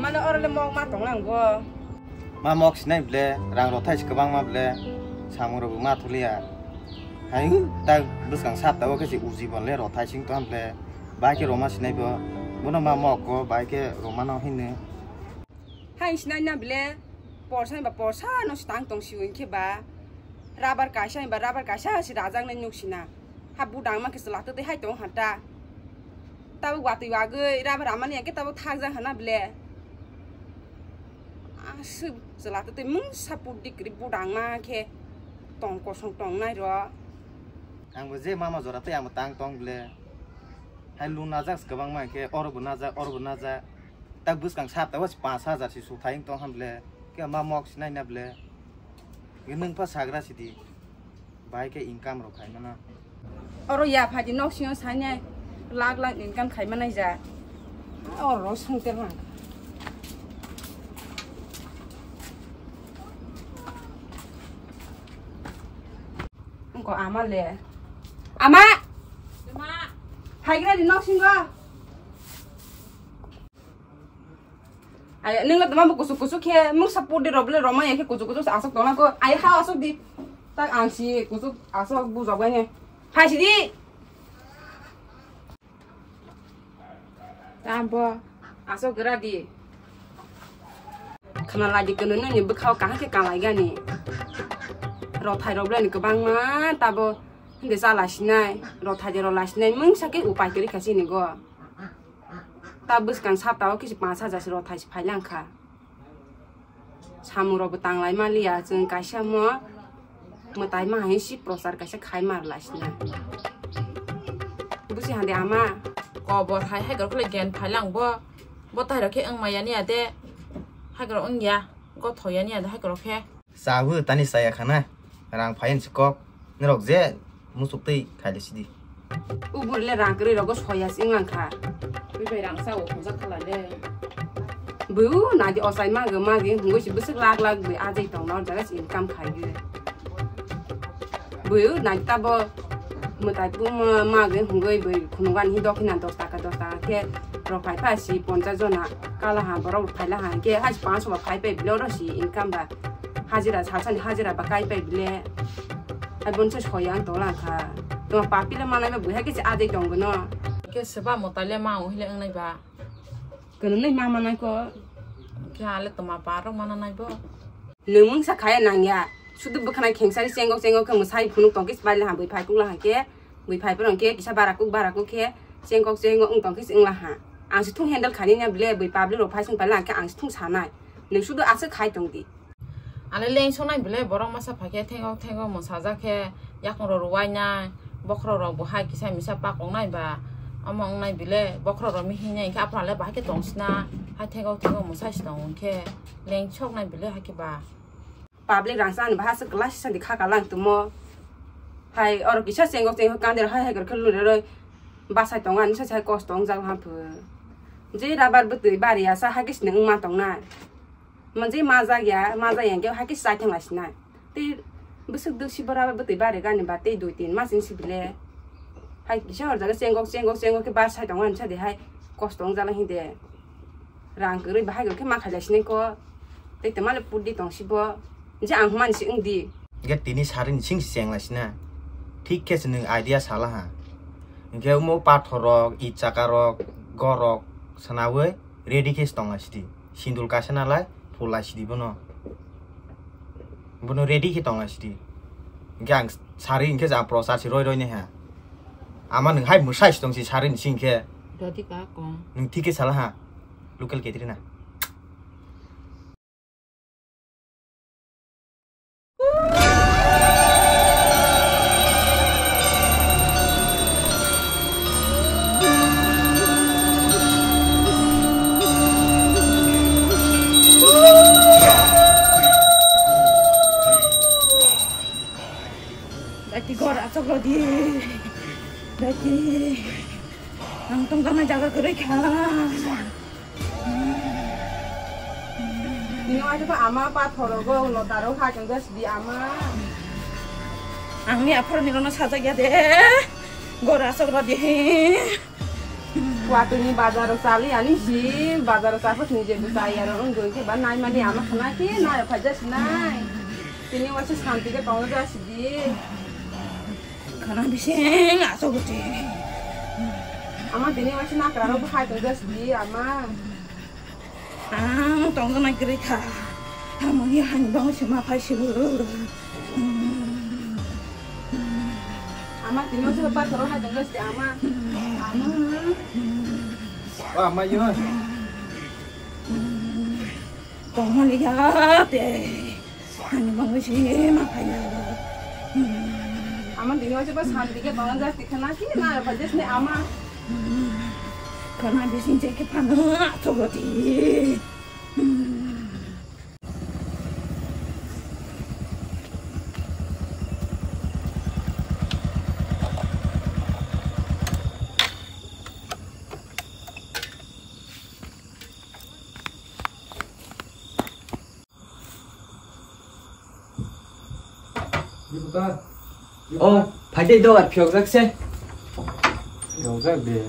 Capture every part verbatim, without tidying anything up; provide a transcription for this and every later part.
Mane oro le mok ma tong nang bo. Ma mok sinai ble, rang rothai se kwbangma ble, samung rok bo ma thuliya. Hai, ta bwskang sap ta o khe se ujibon le rothai sing tong ble. Bai khe roma sinai bo, bono ma mok go, bai khe roma no hinne. Hai sinai na ble, porsa ba porsa no stang tong si wng khe ba. Rabar kaisa ba rabar kaisa si rajak nai nuk sina. Ha budang ma khe chwla twtwi hai tong hanta. Tabuk watwi wagwi rabar amani ya khe tabuk thakjak hana ble. Aswk chwla twtwi mungsa puddi kwrwi budang ma khe tong kosong tong nai ro. Ang bo je mama jora tei ang bo tang tong ble. Hai lun najak kwbangma khe oro bo najak, oro bo najak. Tak bwskang sap ta was paanch hajar si su thai tong ham ble. Khe ma mok sinai na ble. Nwng pha sagra sidi. Bai khe income rok khai mana. Oro ya phaidi nok singo sainai lakh lakh income khai manai ja. Oro sungter mang. Ko ama le. Ama. Phaigra di nok singo. Ay, nung le tama kusuk kusuk khe mung sapur di roble roma ya khe kusuk kusuk asok tong ko. Ay, ha asok di. Tak ang si kusuk asok bu jok ne. Phai si di. Tambo asok gra di. Khana lagi kono nini bwkhao kaham khe kalai gani. Rothai roble ni kwbangma tabo hindi sa lasinai. Rothai de ro lasinai mung sa khe upai kwrwi kha chini go. Ta bwskang saptao kisi paanch hajar se rothai se phailang kha. Samung rok bo tanglai maliya, chwng kaisa mo mwtai ma hai si prochar kaisa khai mar lai sina. Busi hande ama. Kobor hai hai rok le gen phailang bo. Bo tai rok khe wng maya ni ade. Hai rok wng ya. Gotho ya ni ade hai rok khe. Chabu tani chaya khana, rang phayan si kok, norok je musuk twi khaile sidi. Ubur le rang kwrwi rogo soya si wngkha. Bui bai rang sao khongjak khala le. Bui u nadi osai magi magi hungui si bwswk lak lak bui ajai tong nor jaga si income khai gwi. Bui u nadi tabo mwtai pu ma magi hungui bui khunugani hi dokhina dos taka dos taka khe rok phai pha si ponchas jona kala ha borok phai la ha khe hai panch so ba phai pai bile oro si income ba. Hajira salsani hajira ba kai pai bile. Hai bonse soya ang tong lang kha. Tong papi le manai ba buha kisi adai tong gano. Ke seba motai le ma o hile ang nai ba. Kono nai ma manai ko. Ke ale toma pa rok mana nai bo. Nung mungsa khaya nang ya. Sudu bwkhanai khengsari chengok chengok khe mwsai phunuk tong kis bai la ha bui phai kuk la ha khe. Bui phai phai rong khe kisa bara kuk bara kuk khe chengok chengok wng tong kis wng la ha. Ang si thung handle khani na bile bui public rok phai sung pai la ha khe ang si thung sanai. Nung sudu aswk khai tong di. Ale lengsongnai bile borok masa phai khe thengok thengok mwsajak khe yakung rok rwuainai, bokhorok rok bo hai kisa misa pakoknai ba omo wngnai bile bokhorok rok mihing nai khe aphuru le bahai khe tongsina hai thengok thengok mwsai si tongo hwnkhe lengsoknai bile hai khe ba. Public rang chani bahai aswk kwlai sisa di kha kalang tongmo hai oro kisa chengok chengok kandi rok hai hai khe luroi basai tongo ani sasa hai kosto wngjak ha pho je rabar bwtwi bari asa hai khe sini wngma tongnai. Manjui majak ya, majak ya, hingke haike chai thang laisina. Tei bwswk dwk si bora bwtwi bari gani ba tei dui tin mas ni sibile. Hai kisa horjaga chengok, chengok, chengok khe bar sai tongo ani sadi hai kosto wng jala hinde. Rang kwrwi bahai khe ma khai laisinai ko. Tei tongmale pudi tong sibo. Je ang hwnmani si wng di. Hingke tini sari ni sing si cheng laisina. Thik khe se nwng idea sala ha. Hingke omo pathor rok, it chaka rok, gor rok sanaui ready khe se tong laisidi. Sindul kaisa nalai, phul laisidi bono. Bono ready khe tong laisidi. Hingke ang sari hingke je ang prochar se roi roi naiha. Ama nwng hai mwsai se tong si sari ni sing khe. Dodi ka kong. Nwng thik khe sala ha. Local Katrina. Dati gor asok rodi. Dati. Ang tong kama jaga kwrwi kha. Nino aja pa ama pa thorogo uno taro ha jeng gas di ama. Ang ni aphor ni rono sajak ya de. Gora sok rodi. Watwi ni bazar o chali ani si, bazar o chapos ni je bwtai aro wng doi khe ba nai mani ama khana khe nai o khaja sinai. Tini waisa santi khe tongo ja sidi. Khana bising asok uti. Ama tini waisa nakra rok hai tong ja sidi ama. Ang tongna nai kwrwi kha. Amoni hani bang se ma phai se bo. Ama tini se pa thoro hai tong se ama. Ama. Wa ma yo. Tongna ni ya te. Ani bangwi se ma phai ya. Ama dino se ba santi ke bang ja tikha na ki na ba jes ne ama. Kana bising je ke phano chogoti. O, phaidai dogar phiyokjak se. Phiyokjak de.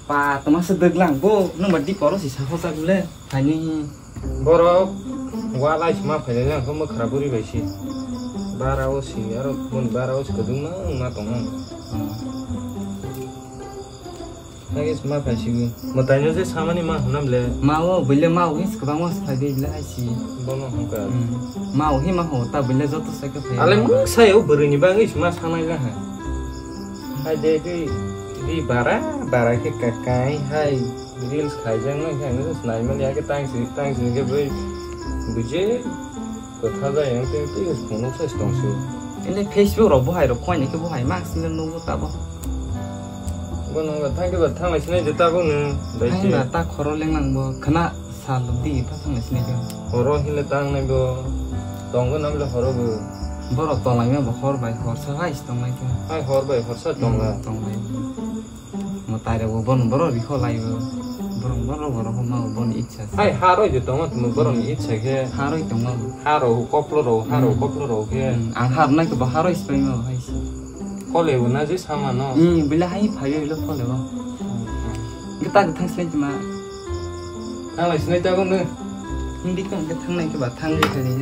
Pa, toma se dwglang bo, nwng ba di poro si sakhojak le, phaini. Borok walai sima phailai lang kho mwkhra buri bai si. Bara o si, aro boni bara o si kwdwng ma wngma tongo. Hmm. Nagi sma phai sigwi. Mwtaino je samani ma hwnam le. Ma o, buile ma o, hins kwbangma se phai bile hai si. Bono hwnka. Hmm. Ma o, hi ma ho, ta buile joto se khe phai. Ale mung sai o bwrwini bagwi sma sanai la ha. Hai de di, di bara, bara khe ka-, kai hai. Reels khaijak nai khe ang nai mani ya khe tang si, tang si khe bai buje. Kwtha jai ang tei tei phunuk sai tong si. Ele Facebook rok bo hai rok koi nai khe bo hai ma sile nugo tabo. Bono wngkha thang khe ba thang lai sinai je tabuk no. Thang da ta khoro lenglang bo khna sal di ta thang lai sinai khe. Horo hile tang nai bo. Tongo nam le horo bo. Borok tong lai ma bo hor bai hor sa hai si tong lai khe. Hai hor bai hor sa tong la. Hmm, tong lai. Mwtai rok bo bono borok rikho lai bo. Borok borok borok ma bo bono icha. Hai haroi de tong ma borok ni icha khe. Haroi tong ma bo. Haro koplo ro, haro koplo ro khe. Hmm, ang har nai khe bo haroi spai ma bo hai si. Phole bo na je sama no. Hmm, bile hai phai bile phole bo. Gita gita slai ma. Thang lai sinai ta gong ne. Hindi kong ke thang lai ke ba thang lai ke ne.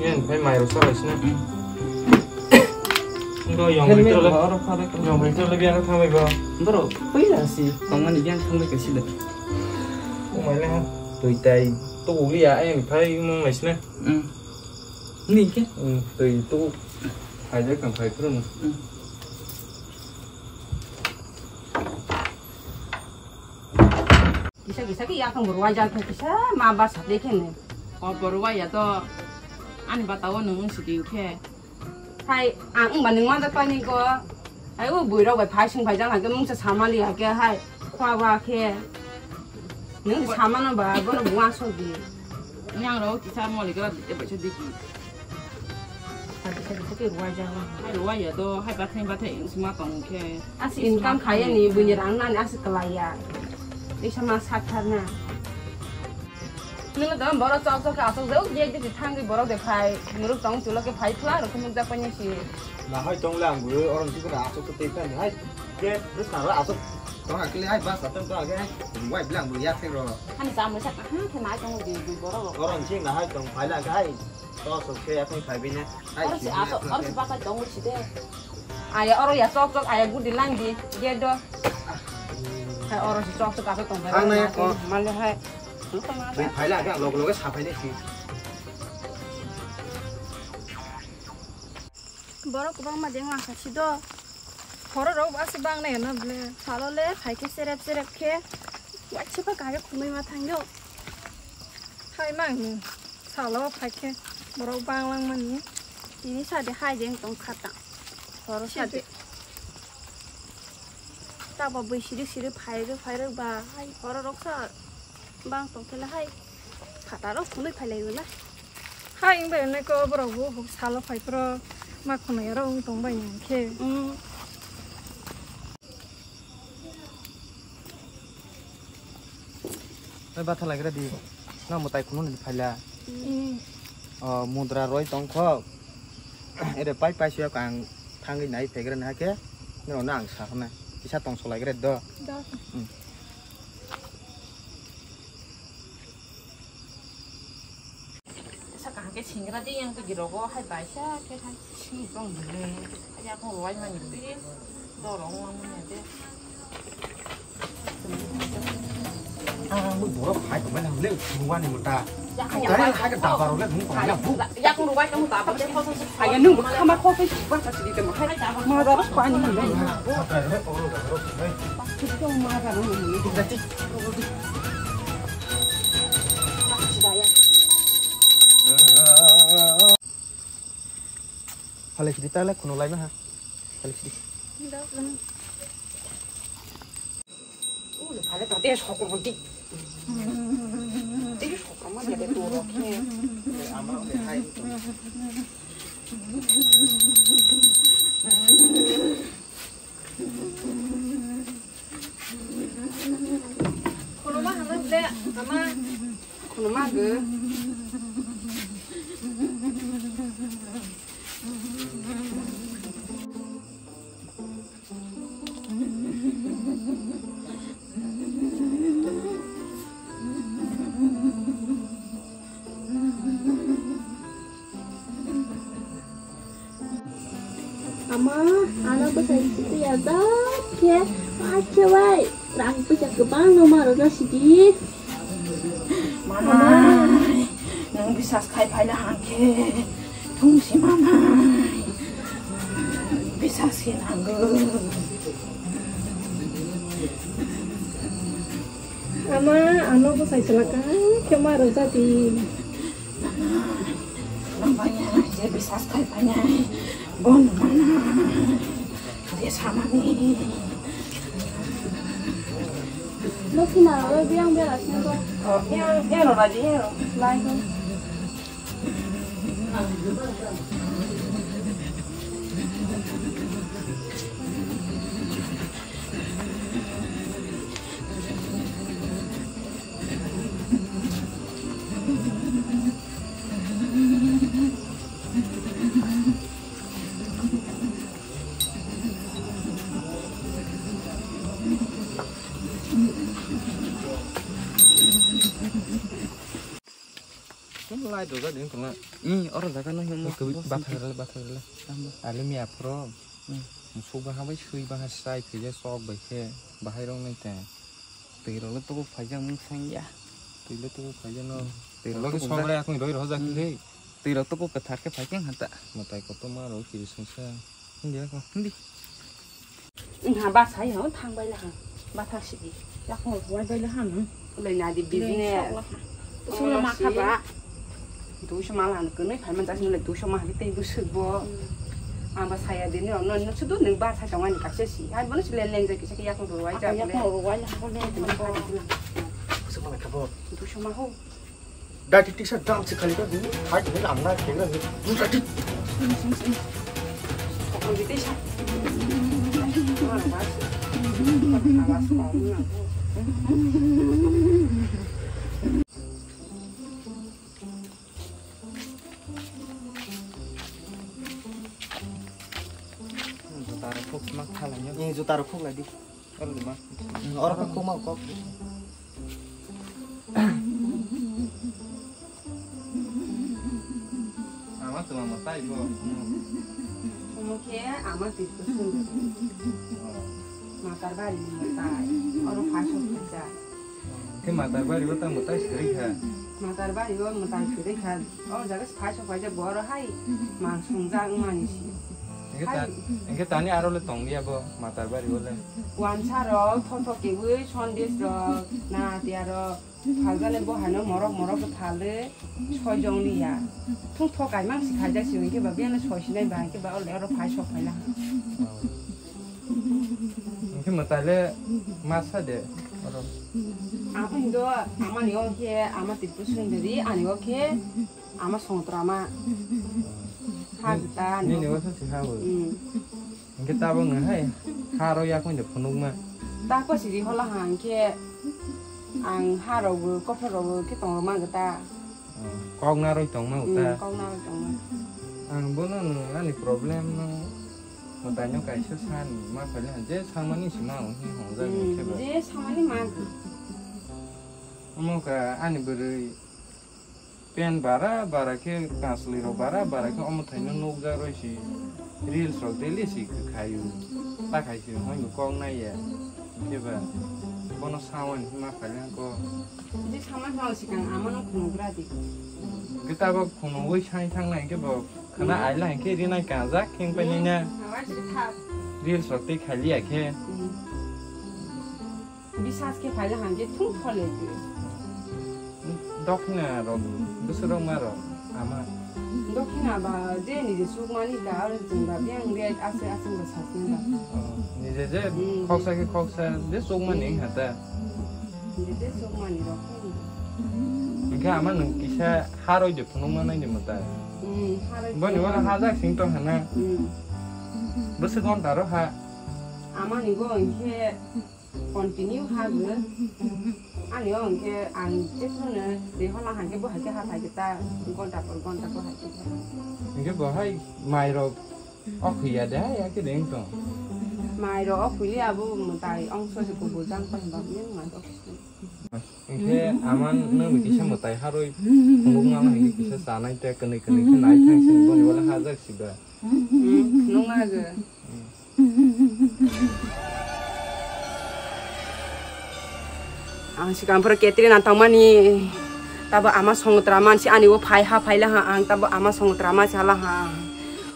Yen phai mai ro sa lai sinai. Hmm. Ngo yong ri tro le. Oro phare ko. Yong ri tro le biang thang lai go. Bro, pui la si. Tong mani biang thang lai ke si le. O mai le ha. Tui tai. To uli ya en phai mong lai sinai. Hmm. Ni ke? Hmm, tui to. Phai de kan phai pro no. Hmm. Kisa kisa khe yaphang bo rwai jak khe kisa ma ba sa de khe ne. O bo rwai ya to ani bata o nwng wng sidi khe. Hai ang wngba nwng ma jak pani ko. Hai o bui rok bai phai sing phai jak hai khe mungsa samali hai khe hai khwa ba khe. Nwng samano ba bono bo asok di. Yang rok kisa moli gra de bai sa diki. Hai rwai ya do, hai bathai bathai wngsi ma tong khe. Asi income khaya ni, buini rang nani asi kalaya. Isa ma sathar na. Nila do boro chok chok asok jao, je je thangwi boro de phai, muruk tong chulo ke phai thla, rok muk jak pani si. Na hai tong le ang bu, orang tu na asok tu tekan hai. Ke, terus na asok tong akli hai bas atam tong akli hai. Wai bilang bu ya thek ro. Hani sa mu sa, ha, ke mai tong di, di boro. Orang sing na hai tong phai la hai. Tos, okay, aphang khai bini. Oro si asok, oro si bakai tongo si de. Aya oro ya chok chok, aya gudi lang di, ge do. Hai oro si chok chok asok tong bai. Ang nai ko. Male hai. Twi phai la, ang log log sa phai nai si. Borok kwbangma deng lang kha si do. Horo rok bo aswk bang nai no ble. Salo le phai khe serep serep khe. Waisa pa kare khumui ma thang yo. Hai mang ni. Salo phai khe borok bang lang mani. Tini sade hai jeng tong kha ta. Horo sade. Sade. Ta bo bui siri siri phai rw phai rw ba hai horo rok sa bang tong khe le hai. Phataro khunui phai lai rw na. Hai wng bai nai ko borok bo salo phai phro ma khunui aro wng tong bai nang khe. Mm. Oi, batha lai gra di. Na mwtai khunu ni phaila. Mm. O, mudra roi tong kho. Ere pai pai suya kang thangwi nai phegra na khe. No, na ang sa hona. Kisa tong solai gra do. Do. Mm. Ke singra de yang pagi rogo hai baisa ke hai sini tong dile. Hai aku ruai mani please. Dorong wang mani de. Ah, mo borok hai ko mani le ruani mota. Kare hai ka dabar le nung ko na bu. Yang ruai kamu dabar de khoso. Aya nung khama khoso si ba ta si de mo hai. Ma da ko ani mo. Kita ti. Halai sidi ta le khunu lai ma ha. Halai sidi. Ule phale ta te sokro di. Te sokro ma de to ro khe. Ama le hai. Khuluma hwnwi ble, ama. Khuluma gw. Ama, ano bwsai sitwi ajak khe, ma khe bai, rang puisa kwbangno ma rwjak sidi. Mama, nwng bisas khai phaina hang khe, thung si mama, bisas khe nango. Ama, ano bwsai chwla khe ma rwjak di. Nang bai ya, je bisas khai bai ya. Bon mana. Je samani. Lo sina, lo biang bela sina ko. Oh, ya, ya lo lagi ya lo. Lai ko. Tun lai doga din tuna. Hmm, oro jaga no himo. Bathai rale, bathai rale. Tamo. Ale mi aphro. Hmm. Musuk baha bai sui baha sai phije sok bai khe bahai rok nai te. Twi rok le tubu phaijak mung sang ya. Twi le tubu phaijak no. Twi rok tubu somre akung roi roh jak le. Twi rok tubu kwthar khe phai khe hata. Matai koto ma rok kiri sung sa. Hindi ako. Hindi. Wngha bachai ho thang bai laha, bathak sidi. Yakung rok wai bai laha nung. Ulai nadi business. Sula ma khaba. Duiso ma lang kwnwi phai man jak nung lai duiso ma hagi tei bwswk bo. Ang ba saya dini rok no nung sudu nung ba sai tong ani kaisa si. Hai bono si len len jai kisa yakung rok wai jak. Yakung rok wai laha ko len. Bwswk ma lai khabo. Duiso ma ho. Dati tiksa dam se khali ka dulu, hai dulu ang na kena ni. Dulu dati. Juta rok khuk mak thala nyo. Ni juta rok khuk lai di. Oro di ma. Hmm, oro kok ma kok. Ama tu ama tai bo. Omo khe ama tirko sung. Matar bari ni tai. Oro phai sok khaja. Khe matar bari bo tamo tai siri kha. Matar bari bo matai siri kha. O jaga phai sok khaja bo oro hai. Mang sung jak mani si. Hai. Engke tani aro le tong dia bo matar bari bo le. Wansa rok, thotho kebui, sondes rok, na tia rok. Phalgale bo haino morok morok khe phalde soi jong liya. Thung thok kaimang si khaijak si hwnkhe ba biyano soi sinai ba hwnkhe ba ole oro phai sok phaila. Hwnkhe mwtaile ma sa de oro. Ang hindo amani o khe ama Tripur Sundari ani o khe ama Songrama. Ha gita ani. Nini o sa si ha bo. Hmm. Hingke tabok nang hai haro yakung de phunukma. Tako siri hola ha hingke ang harokbo kophorokbo khe tongma gita. Oh, kok naroi tongma uta. Hmm, kok naroi tongma. Ang bono no ani problem no motaino kaisa sani ma phali je samani sima hwnwi hongjak. Hmm, je samani ma. Omo ka ani bwrwi Pen bara bara khe, kansli rok bara bara khe omo thaino nukjak roi si, reels rok daily si khayu. Ta khai si hoi bo kok nai ya. Khe ba bono sawan hima khaileng ko. Di sama hao sikang ama no khunu gra di. Kita bo khunu wi sai thang nai khe bo khana aila khe ri nai kajak khing pai nai na. Awa si tha. Reels rok tei khaili ya khe. Bisas khe phaila hangke thung phole. Dokhina rok, bwswk rok ma rok, ama. Dokhina ba je nije sukmani ka aro chwng ba biyang rate ase ase bo sasni ba. Oh, nije je khoksa khe khoksa je sukmani wngkha ta. Nije je sukmani rok. Hingke ama nwng kisa haroi de phunukma nai de mwtai. Hmm, haroi. Boni wala hajak sing tong hana. Hmm. Bwswk gonta ro ha. Amani bo hingke continue ha gw. Ani o hingke ang jephuru no twi hola hangke bo haikhe ha thaikhe ta gonta por gonta bo haikhe. Hingke bo hai mai rok o khuya de hai ya khe deng tong. Mai rok o khuli abo mwtai ongso se kubul jang pa ba ni mai rok. Hingke ama nwng kisa mwtai haroi phunukma hingke kisa chanai te kwnwi kwnwi khe nai thang sini boni wala hajak siba. Nungma gw. Ang sikang phoro ketri na tongmani. Tabo ama songotra mansi ani o phai ha phaila ha ang tabo ama songotra mansi hala ha.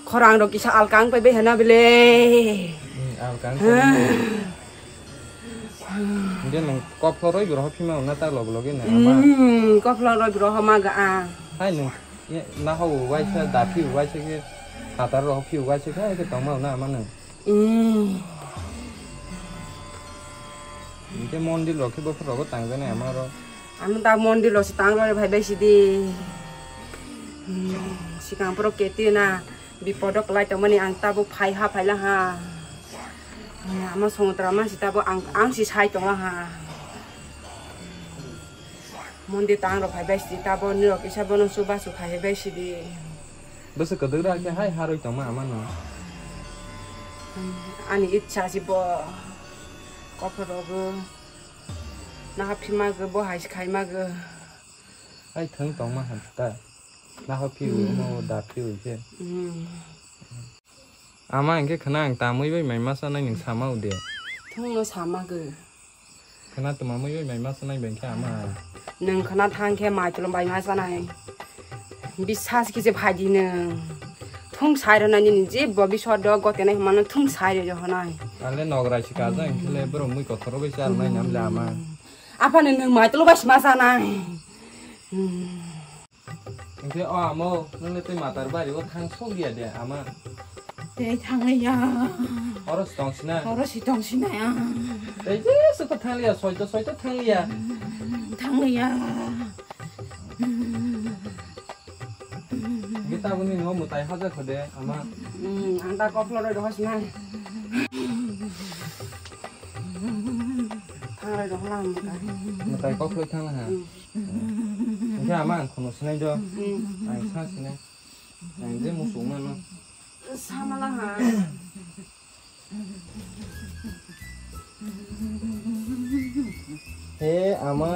Khorang rok kisa alkang pai bai hana bile. Hmm, alkang pai. Hingke nwng kophlo roi bwrwi phima wngna ta log logi na ama. Hmm, kophlo roi bwrwi ma ga ang. Hai nwng. Ye, na ho uwaisa, da phi uwaisa khe, hatar rok phi uwaisa khe, khe tongma na ama nang. Hmm. Hingke mondir rok khe bophor rogo tangjanai ama ro. Ano da mondir rok se tang rok phai bai sidi. Hmm, sikang phoro ketri na bipodo kwlai tongmani ang tabuk phai ha phaila ha. Hmm, ama songotra mansi tabuk ang, ang si sai tongo ha. Mondir tang rok phai bai sidi tabo nirok kisa bono chubachu khai bai sidi. Bwswk kwdwk ra khe hai harwi tongma ama no. Ani itsa si bo kophor rogo naha phima gw bo hai khai ma gw. Hai thwng tongma han ta. Naha phi wi mo da phi wi khe. Hmm. Ama hingke khwna ang tamwi bai mai masa nai nwng sama udi. Thungno sama gw. Khwna tuma mui bai mai masa nai bai khe ama. Nwng khwna thang khe mai tulum bai masa nai. Bisas kise phaidi nwng. Thung sai rw nai nini je bobisot do gote nai hwnmano thung sai rw nai. Ale nograi si kajak hingkhe le borok mui kothoro bai char nai nam le ama. Aphano nwng mai tulum bai si masa nai. Hmm. Hingke o amo, nung le tei matar bari o thang sok ya de, ama. Tei thang le ya. Oro si tong sina. Oro si tong sina ya. Tei je soko thang le ya, soito, soito thang le ya. Thang le ya. Hingke taboni no mwtai haja kho de, ama. Hmm, ang ta kophlo roi dohor sina. Thang roi dohor lang mwtai. Mwtai kophlo thang ha. Hmm. Hingke ama ang khono sinai do. Hmm. Ang sa sinai. Ang je musu mano. Samala ha. He ama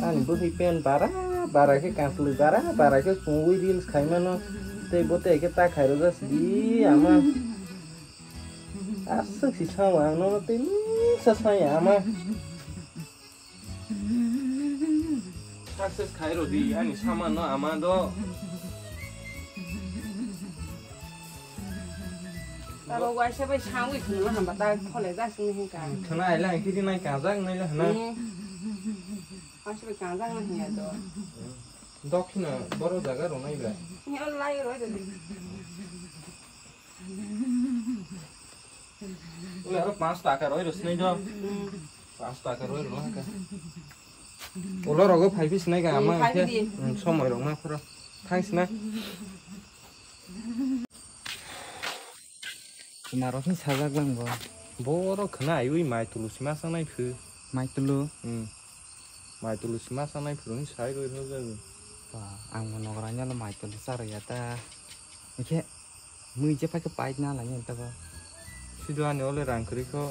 ani bwrwi pen bara bara khe kanslwi bara bara khe chumui reels khai mano. Tei bo tei khe ta khai rwjak sidi ama. Aswk si sama ang nono tei mungsa saya ama. Success khai rw di, ani saman no ama do. Tabo waisa bai sangwi thwngna hamba ta khole jasingni hinka. Thwna aila ang kiri nai kajak nai le hwna. Hmm. Waisa bai kajak na hinya do. Dokhina boro jaga rw nai ba. Ni o lai rw de. Ule aro panch taka roi rw sinai do. Hmm. Panch taka roi rw haka. Ulo rogo phai phi sinai ka ama phai khe. Phi di. Hmm, somoi rok ma phoro. Thang sinai. Chuma rok ni sajak lang bo. Boro khwna aiwi mai tulu sima sanai phu. Mai tulu? Hmm. Mai tulu sima sanai phuru ni sai roi rw jago. Ba, ang bo nogra nyalo mai tulu charwi ya ta. Ikhe mui je phai khe paitna lai nini ta ba. Sido ani ole rang kwrwi kho.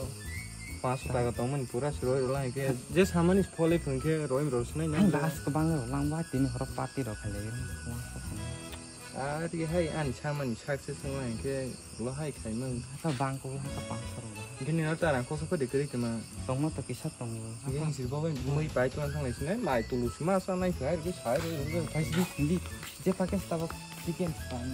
Paso taka tongmani pura se roi rwla hinkhe je samani phole phun khe roi rw sinai na. Ang das kwbang rw lang ba tini horo party rok khalai. Ari hai ani samani success wngla hinkhe lo hai khaimang. Hata bang ko hata paso rw. Hinkhe nini ta rang koso kho de kwrwi tongma. Tongma to kisa tongo. Yang sir bo bai mui pai tong thang lai sinai mai tulu sima sa nai khai rw sai rw rw khai si. Hindi je pakai stabok chicken pan.